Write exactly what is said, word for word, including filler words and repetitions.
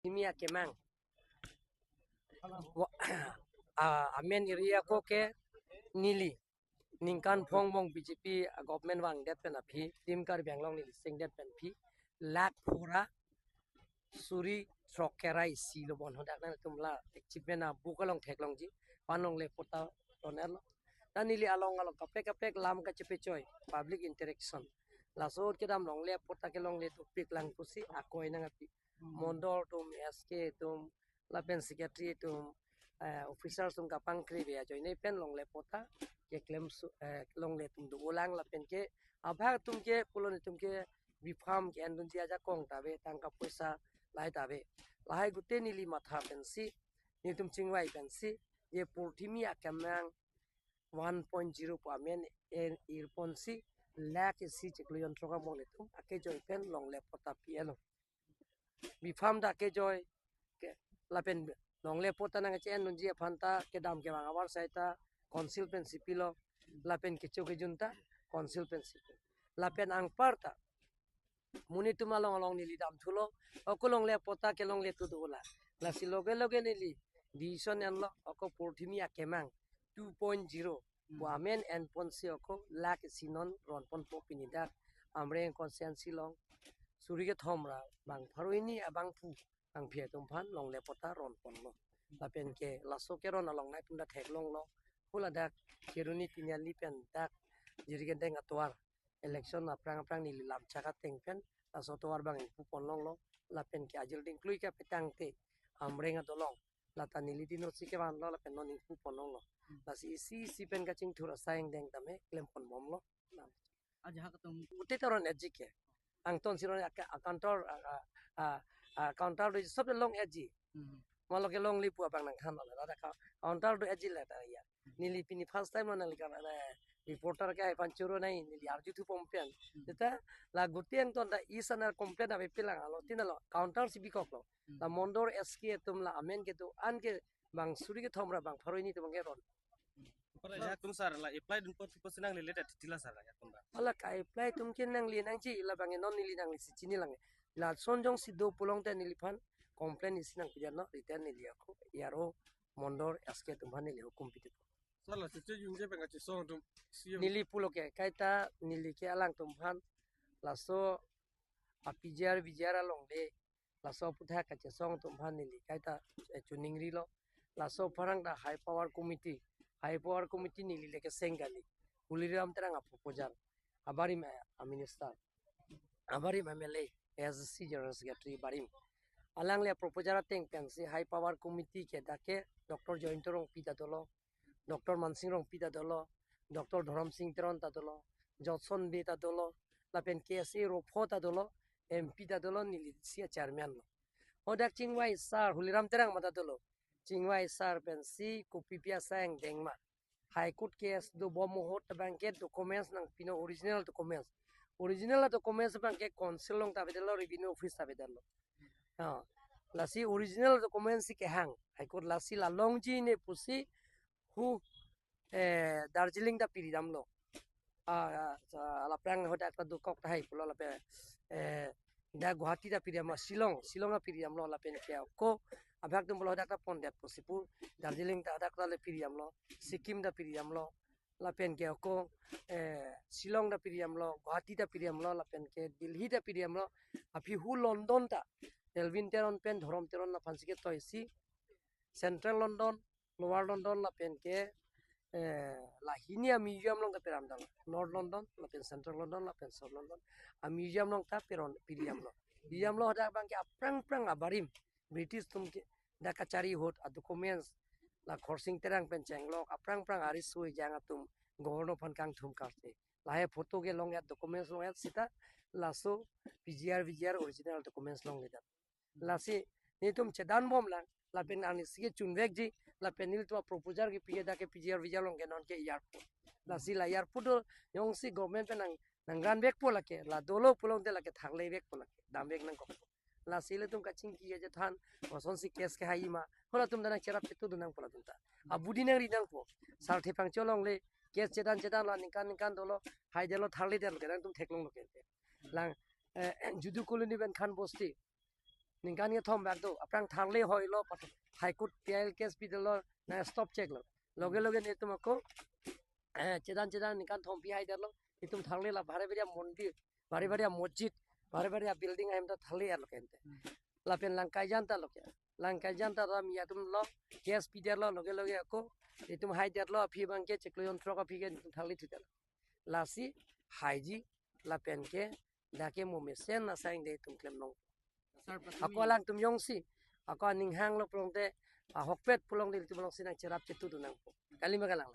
Porthimi akemang. Wa- ah, amen iri ako ke neli ningkan phongbong B J P government vangdet pen aphi, Team Karbi Anglong neli singdet pen aphi, lakh phura suri throk kre isi lo bon. Hadak nangtum la achievement a book along theklongji, pan longle patta ron-etlo. Ta neli along along kaprek kaprek lam kachepechoi, public interaction. Laso kedam longle patta ke longle topik lang pusi akoi nangpi. Mondol atum, S K atum, lapen secretary atum, eh, officer atum kapangkri be ajoine pen longle patta keklem su-, eh, longle atum do-olang lapen ke abhag atum ke pulo netum ke bipharm ke-endunji ajakong ta ave, tangka poisa lahai ta ave. Lahai gute neli matha pensi, netum chingvai pensi, je porthimi akemang one point zero pu amen en irponsi, lakh isi chiklo jon throk among netum akejoi pen longle patta pi-etlo. Bipharm ta akejoi ke, lapen longle patta nangche-endunji aphan ta kedam kevang avarsai ta council pensi pilo, lapen kecho kejun ta council pensi pi. Lapen anparta monit atum along along neli damthulo, ako longle patta ke longle tu dolang. Lasi loge loge neli decision enlo, ako porthimi akemang two point zero pu amen enponsi ako lakh isi non ronponpo pini dak Amreng constituency along suri kethom ra bang pharo hini abangphu bangphi atum aphan longle patta ronponlo. Lapen ke laso keron along nangtum ta theklonglo. Hula dak Kheroni Tiniali pen dak Jirikindeng atovar election aphrang aphrang neli lam chak ateng pen laso atovar bang ingpu ponlonglo. Lapen ke ajil dingklui kapetangte Amreng adolong, lata neli dino si kevanlo lapen non ingpu ponlonglo. Lasi isi isi pen kachingthur asai angdeng tame klem ponbomlo. Ajahak atum. Gute ta ron-etji ke. Angton si ron ak-, ak-, counter, a, a, a, a, counter do sob long-etji. Mhm. Malo ke longle pu abang nangthanlo, lata ka-, counter do-etji lata ya. Neli pini first time lo nangli ka, eh, reporter ke hai aphan choro nai, neli arjuthu pon pen. Hmm. Teta la gute angton ta isa nar complain ave pilang alo, tin alo, counter si bikoklo. Hmm. La Mondol S K atum la amen kedo-an ke bang suri kethom ra bang pharo hini atum bang keron. Para ya atum sir la apply dunpo, tipo si nangli le titila sir ya atum ba. Hala ka-apply atum ke nangli nangji, labang non neli nanglisi chinilang. Lason jongsi do pulote neliphan complain isi nangpidet non, written neli ako, E R O Mondol S K atum aphan neli hukum pidet. Sir la chiche jungje penga chesong atum si. Neli pulo ke, kaita neli ke alangtum aphan laso a P G R V G R alongle, laso aputhak kachesong atum aphan neli kaita, eh, chuningrilo. Laso aphrang ta High Power Committee, High Power Committee neli le keseng kali. Tuliram Terang a proposal, abarim, eh, a minister, abarim M L A, A S D C General Secretary barim. Alangli a proposal ateng pensi High Power Committee ke dak ke Doctor Jayanta Rongpi ta dolo, Doctor Mansing Rongpi ta dolo, Doctor Dhorom Sing Teron ta dolo, Jotson Bey ta dolo, lapen K S A ro pho ta dolo, M P ta dolo, neli si a chairman lo. Hadak chingvai sir Tuliram Terang ma ta dolo. Chingvai sir pensi kopi pi asai angdeng ma, High Court case dobom ahut abang ke documents nangpinon, original documents. Original documents abang ke council along ta avedetlo, revenue office ta avedetlo. Ha. Lasi original documents si kehang High Court, lasi la longji ne pusi hu, eh, Darjeeling ta piridamlo. Ah, ah, sa-, alaphrang hadak ta dokok tahai pulo lapen, eh, dak Guwahati ta piridamlo, Shillong, Shillong ta piridamlo lapen ke ako abhag atum pulo hadak ta pondet pusi pu, Darjeeling ta hadak ta le piridamlo, Sikkim ta piridamlo, lapen ke ako, eh, Shillong ta piridamlo, Guwahati ta piridamlo, lapen ke Delhi ta piridamlo, aphi hu London ta Elwin Teron pen Dhorom Teron aphan si ketoisi Central London, Lower London lapen ke, eh, la hini a museum along ta piramdamlo. North London lapen Central London lapen South London a museum along ta piron piridamlo. Piridamlo hadak abang ke aphrang aphrang abarim British atum ke dak kachari ahut a documents, la Khorsing Terang pen chenglok aphrang aphrang ariso ejang atum governor aphan kangthum karte. Lahai photo ke long-et, documents long-et sita laso P G R V G R original documents longledet. Lasi netum chedanbomlang, lapen arnisi ke chunvekji, lapen nelitum a proposal kepi ke dak ke P G R V G R along ke non ke airport. Lasi la airport do jongsi government pen nang, nangranvekpo lake, la dolo pulote lake thanglevekpo lake, damvek nangkok. Lasi ilitum kachingki kachethan, kosonsi case kehai ma, halatum ta nangcherap chetu do nangpo latum ta. Abudi nangri nangpo, sarthe pangcholongle, case chedan chedan la ningkan ningkan dolo, haidetlo tharledetlo ke nangtum theklonglo ke. Lang, eh, Judu Colony pen Khan Bosti, Ningkan kethom bak do, aphrang tharle hoilo, pat High Court P I L case pidetlo, na stop cheklo. Loge loge netum ako, eh, chedan chedan ningkan thompi haidetlo, itum tharle la bhari bhari mondir, bhari bhari mosjid, bhari bhari building ahem ta tharle arlo ke ante. Lapen Langkaijan ta lo ke. Langkaijan ta ram yatum lo, case pidetlo, loge loge ako, itum haidetlo, aphi abang ke chiklo jon throk aphi ke itum tharle thudetlo. Lasi, haiji, lapen ke, dak ke mo mesen asai de itum klemlong. Sir, pati Ako alangtum jongsi, ako aning hanglo pulote, ahokpet pulote itum jongsi nangcherap chetudun nangpo. Kali ma kalang.